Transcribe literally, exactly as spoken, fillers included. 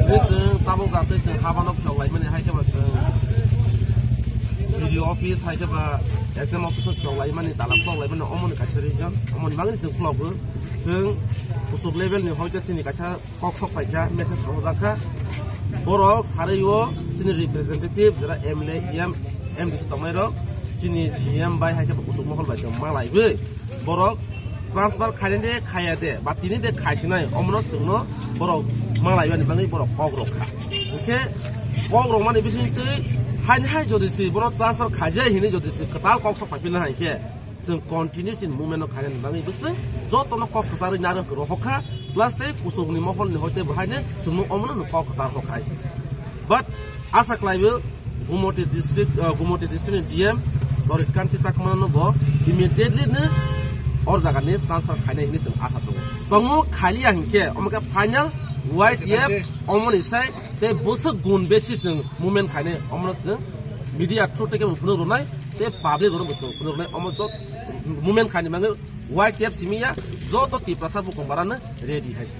Tei chwng tabuk jatwi chwng habano phlok laimani hai khe ba chwng B D O office hai khe ba S D M office o phlok laimani, tala phlok laimani, omoni kaisa reason, omoni bagwi chwng phlogo. Chwng kuchuk level ni hoi khe chini kaisa kok sok pai kha, message rojak kha. Borok sarwi o chini representative jera M L A, E M, M D C tongnai rok, chini C M bai hai khe bo kuchuk mohol bai chwng malaiwi borok transfer khainai de khaya de ba tini de khaisinai, omono chwngno borok malaibani bagwi borok kok rok kha. Hwnkhe kok rok mani bising twi haini hai jodi si bono transfer khaijai hinwi jodi si kwtal kok sok paipilna hai khe chwng continue chini movement no khainani bagwi bwswng jotono kok kwcharwi narwk rohor kha, plus tei kuchukni moholni hoite bo haino chwngno omono kok kwchar rok kha hai se. But asa khlaiwi Gumoti district, uh, Gumoti district ni D M Lorit Kanti Chakmano no bo immediately no or jaga ni transfer khainai hinwi chwng asa tongo. Tongo khaliya hinkhe omo khe final Y T F omoni sai tei bwswk gun besi chwng movement khainai, omono chwng media through tei khe phunuk rwnai tei public rwno bo chwng phunuk rwnai, omo jot movement khainai mangwi Y T F simi ya, joto Tiprasa bukhung barano ready hai se.